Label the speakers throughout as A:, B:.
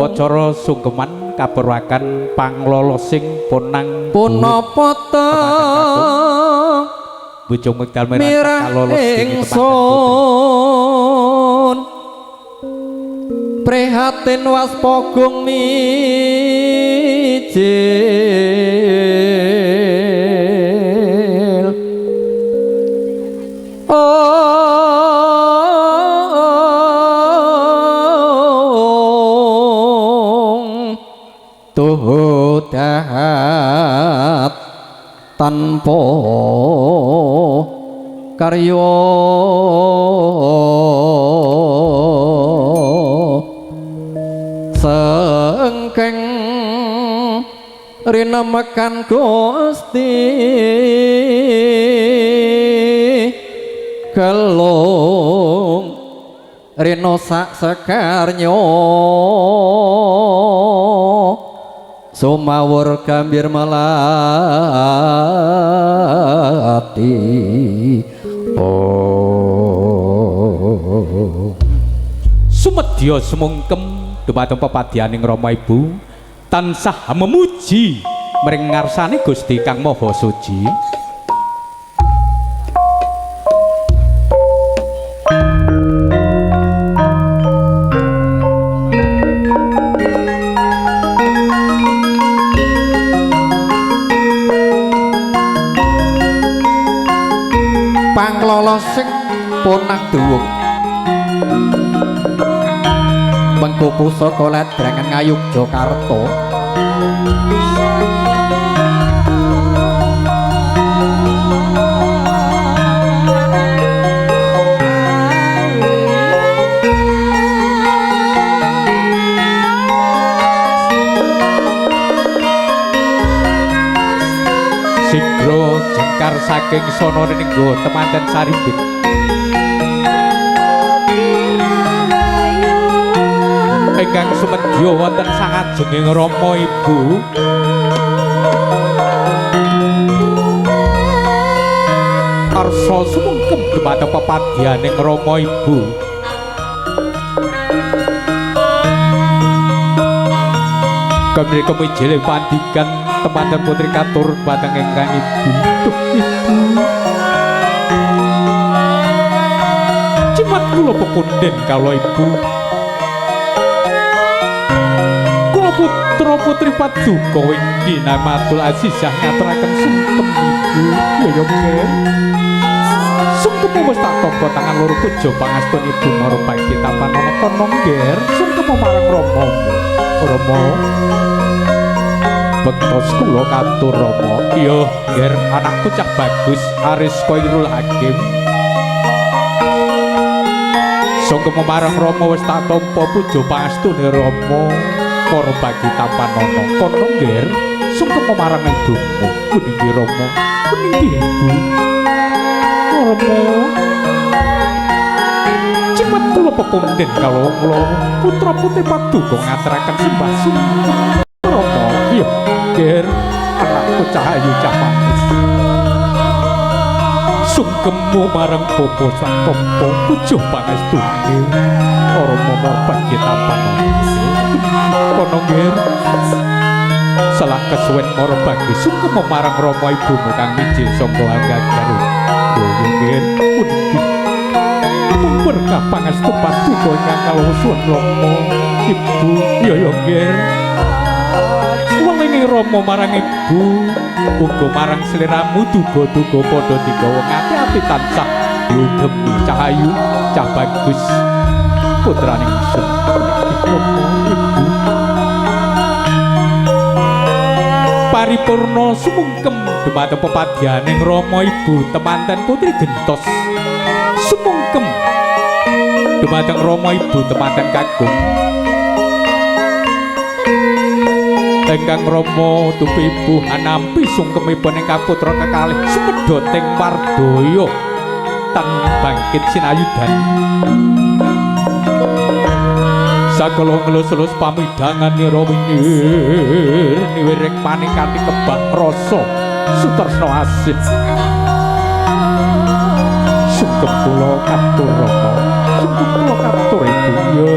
A: Upacara sungkeman kapurwakan panglolosing ponang
B: punapa ta
A: bujung wekdal mirah kalolos
B: dening temanten prihatin waspagung mijil tuhudahat tanpa karya sengkeng rinemekan Gusti gelung rina sak sekarnya sumawur gambir melati. Oh
A: sumedya sumungkem dumateng pepadyaning Rama Ibu tansah memuji mring ngarsane Gusti Kang Maha Suci.
B: Panglolosing punah duwung mengko pusaka ledrengan Ngayogyakarta
A: Sigra jengkar saking sono rinenggo temanten sarimbit. Ingkang sumedya wonten sangajenging Rama Ibu. Arsa sumungkem dumateng pepadyaning Rama Ibu. Kamrika mijile pandikan temanten putri katur dumateng ingkang ibu. Duh ibu. Cimat kula pepundhen kala ibu. Kula putra putri paduka Windi Namatul Azizah ngaturaken sungkem ibu. Ya ya nggih. Sungkem wis tak tampa tangan loro puja pangastun ibu marang bagi tapanana kono nggih. Sungkem marang Rama. Rama bektos kula katur Rama. Iya nger anakku cah bagus Aris Khairul Hakim. Sungkem marang Rama wis tak tampa puja pangastune Rama para bagi tapanana kono nggih. Sungkem marang ibumu pundi Rama pundi ibu Rama. Cimat kula pepundhen kala kula putra putri paduka ngaturaken sembah sungkem Rama. Iya ger anakku cahayu cah manis. Sungkemmu marang bapa sak tampa puja pangestune Rama bagi tapanana kono ger. Salah kesuwen mara bagi sungkem marang Rama ibumu kang mijil sangka anggagar. Yo ger pundi berkah pangestu paduka ingkang kawusun Rama ibu. Ya ya ger. Welinge Rama marang ibu uga marang sliramu duga-duga padha digawa ngati-ati tansah diugemi cahayu cah bagus putrane ingsun Rama ibu. Paripurna sumungkem dumateng pepadyaning Rama ibu temanten putri gentos. Sumungkem dumateng Rama ibu temanten kakung. Ingkang Rama tupi ibu anampi sungkemipun ingkang putra kekalih sumedhoting wardaya tan bangkit sinayudan. Sakala ngelus-elus pamidhangan nira winir niwiring panikati kebak rasa sutresna asih. Sungkem kula katur Rama, sungkem kula katur ibu. Ya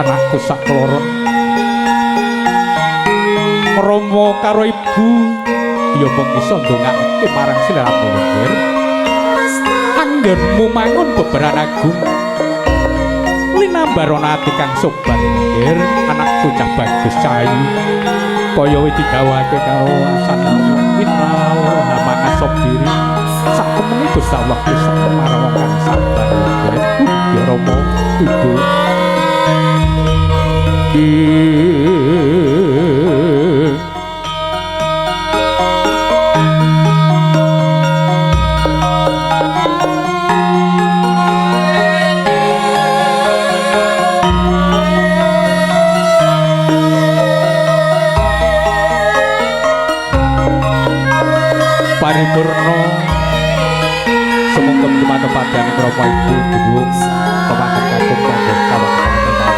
A: anakku sakloron Rama karo ibu ya mung iso ndongakake marang sliramu nggir. Anggenmu mangun beberan agung linambarana ati kang sobar nggir, anakku cah bagus cahayu kaya wis digawake karo asanawa innallaha ma'as-sabirin. Sak temene Gusti Allah wis marang wong kang sabar nggir. Ya Rama, ibu. Paripurna sumangga dumateng padhaning Rama Ibu dhuwung kewanten kakung kanggo kawangsalan.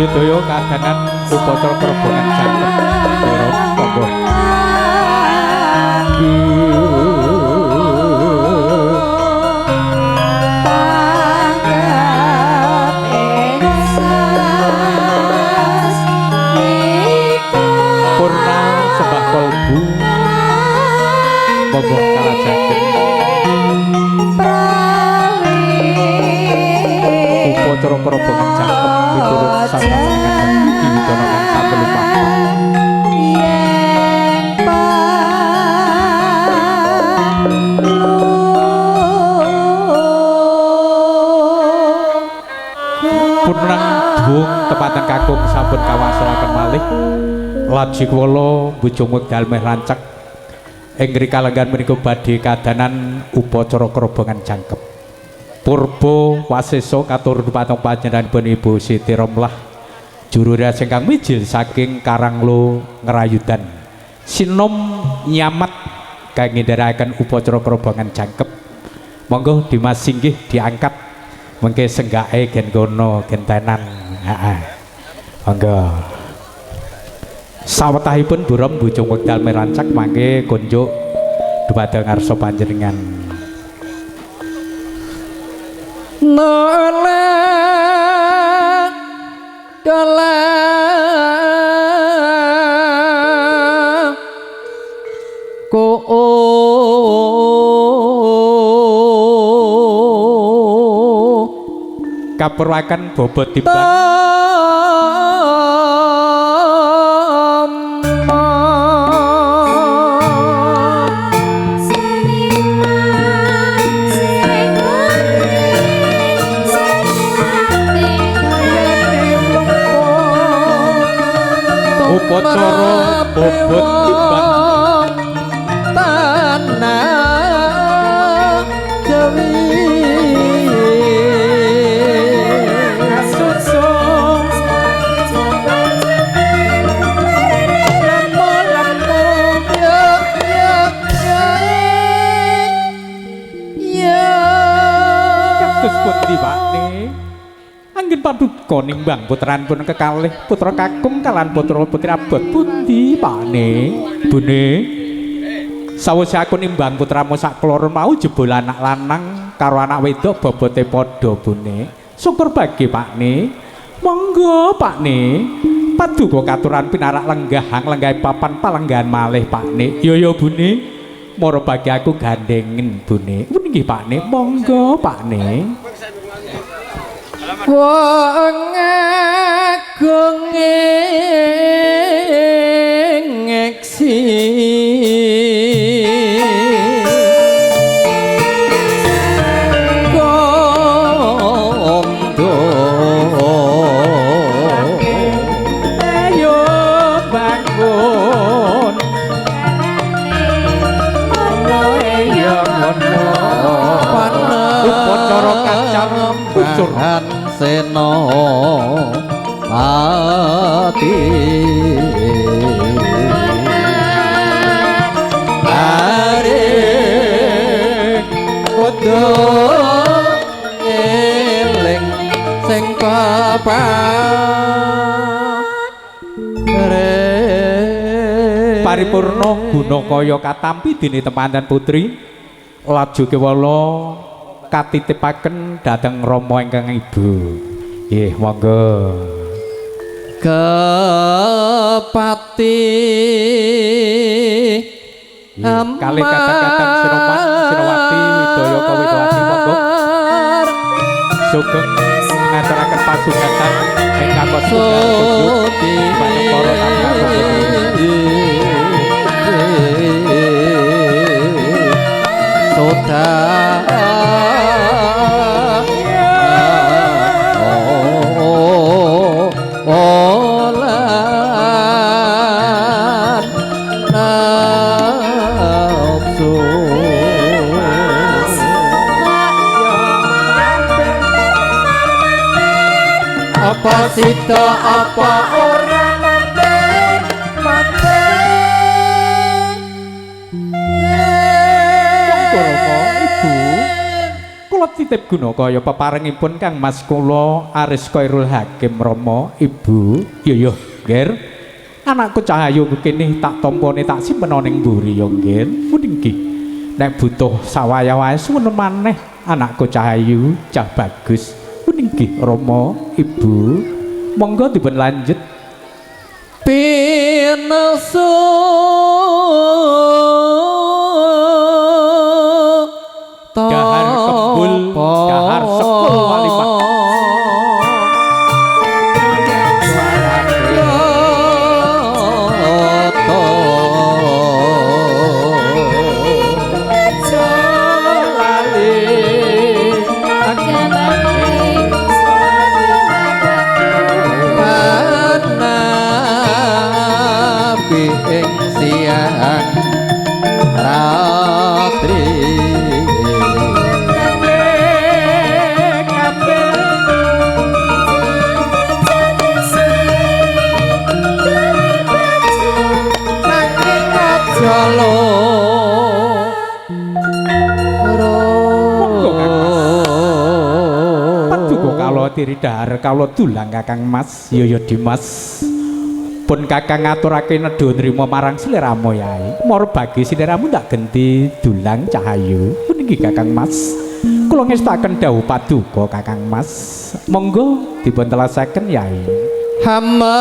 A: Daya kadanan upacara kerebongan jangkep para monggo. Purna sembah kolbu monggo kalajaken upacara kerebongan jangkep miturut sasarengan iki widana kang sampun lumampah. Punang dhuwung tepatan kakung sampun kawasalaken malih laji kula bujung wekdal meh rancak ing kalenggan menika badhe kadanan upacara kerebongan jangkep. Purba wasesa katur dumateng panjenenganipun Ibu Siti Romlah juru rias ingkang mijil saking Karanglo Ngrayudan sinom nyamat kang ngendharaken upacara kerebongan jangkep. Monggo Dimas singgih diangkat mengke senggake gen kono gentenan. Heeh. Monggo. Sawetahipun buram bujung wekdal merancak mangke kunjuk dumateng ngarsa panjenengan.
B: Nolak dolak ko
A: kapurwaken bobot timbang upacara bobot timbang
B: tanah Jawi
A: kados pundi Pakne anggen paduka nimbang putranipun kekalih putra kakung kalan putra putri abot pundi Pakne bune sawise aku nimbang putramu sak keloro mau jebul anak lanang karo anak wedok bobote padha bune syukur bagi Pakne monggo Pakne paduka katuran pinarak lenggah lenggahe papan palenggahan malih Pakne yo yo bune moro bagi aku gandengen bune nggih Pakne monggo Pakne.
B: Wong agung ngeksi kondo
A: ayo bangun ayo ngono upacara kacar kucur
B: seno pati. kudu eling sing
A: Paripurna guna kaya katampi dene temanten putri laju kewala katitipaken dhateng Rama ingkang ibu. Nggih, monggo.
B: Kepati
A: kalih kadang-kadang Sinoman Sinowati Widaya Kawidawati monggo sugeng ngaturaken pasugatan ingkang kunjuk banyak para tamu putri.
B: Apa sida apa ora mampir mampir.
A: Monggo Rama Ibu, kula titip guna kaya peparengipun Kang Mas kula Aris Khairul Hakim. Rama Ibu, yo yo nggih, anakku Cahayu kene tak tampane tak simpen ning mburi yo nggih. Pundi nggih nek butuh sawaya-waya suwun maneh anakku Cahayu cah bagus. Pundi nggih Rama Ibu, monggo dipun lanjut.
B: Pinesu
A: dahar kembul dahar sekul walimah. Diri dahar kawula dulang Kakang Mas Yoyo Dimas pun Kakang ngaturake nedha nrima marang sliramu yai mara bagi sliramu ndak genti dulang Cahayu. Puniki Kakang Mas kula ngestakaken dawuh paduka Kakang Mas, monggo dipun telasaken yai.
B: Hama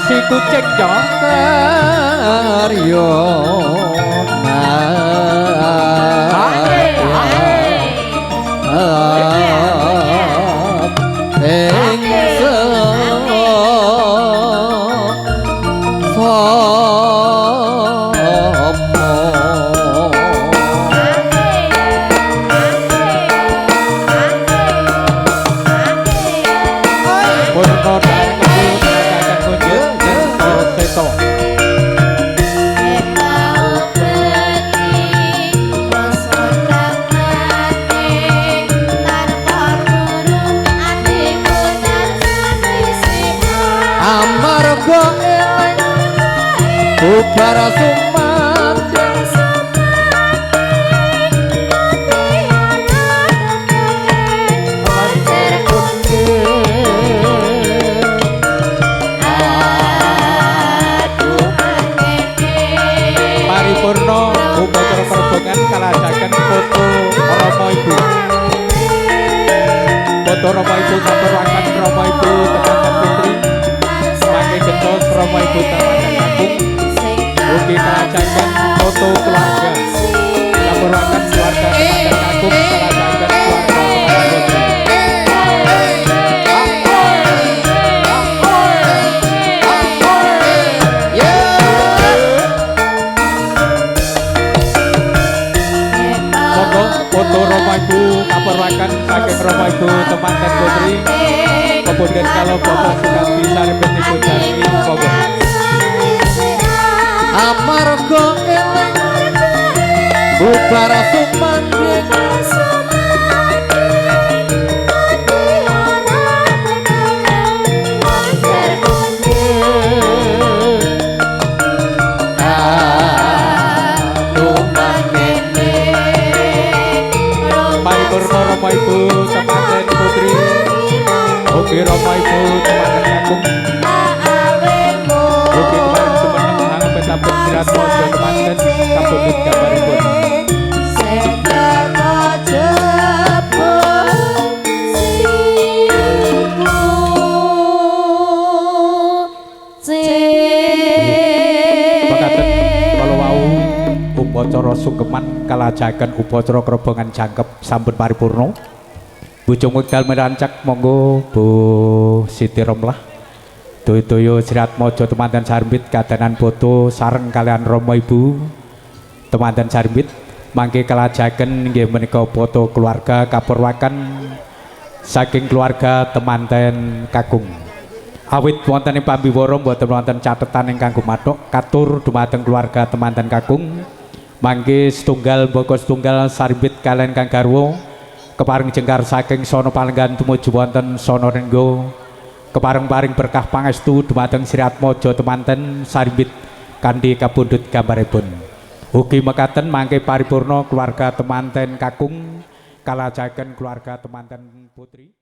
A: si kucing yo
B: karyo bubar sumandhing
A: paripurna upacara perbongan kalajaken foto Rama Ibu. Foto Rama Ibu kaperwakan Rama Ibu temanten putri mangke gentos Rama Ibu temanten kakung. Ugi kalajaken foto keluarga kaperwakan keluarga temanten kakung kalajaken keluarga temanten putri. Foto Rama Ibu kaperwakan saking Rama Ibu temanten putri kemudian kalau Bapak Sukandi Saripin Ibu Jani monggo.
B: Amarga eling bubar sumandhing
A: Paripurna Rama Ibu temanten putri. Ugi Rama Ibu temanten kakung. Ugi kemarin sumeneng hangapetapun Sriatmaja temanten kapundhut gambaripun. Mekaten kala wau upacara sungkeman kalajaken upacara krobongan jangkep sampun paripurna. Bujung wekdal merancak monggo Bu Siti Romlah. Toyo Sriatmaja temanten Sarmbit kadanan foto sareng kalian Rama Ibu temanten Sarmbit mangke kalajaken inggih menika foto keluarga kapurwakan saking keluarga temanten kakung. Awit wonten ing pambiwara mboten wonten catetan ingkang gumathok katur dumateng keluarga temanten kakung mangke setunggal mbaka setunggal Sarmbit kalian kang garwa kepareng jengkar saking sono palenggan tumuju wonten sono renggo kepareng paring berkah pangestu dumateng Sriatmaja temanten Sarmbit kanthi kapundhut gambaripun. Ugi mekaten mangke paripurna keluarga temanten kakung kalajaken keluarga temanten putri.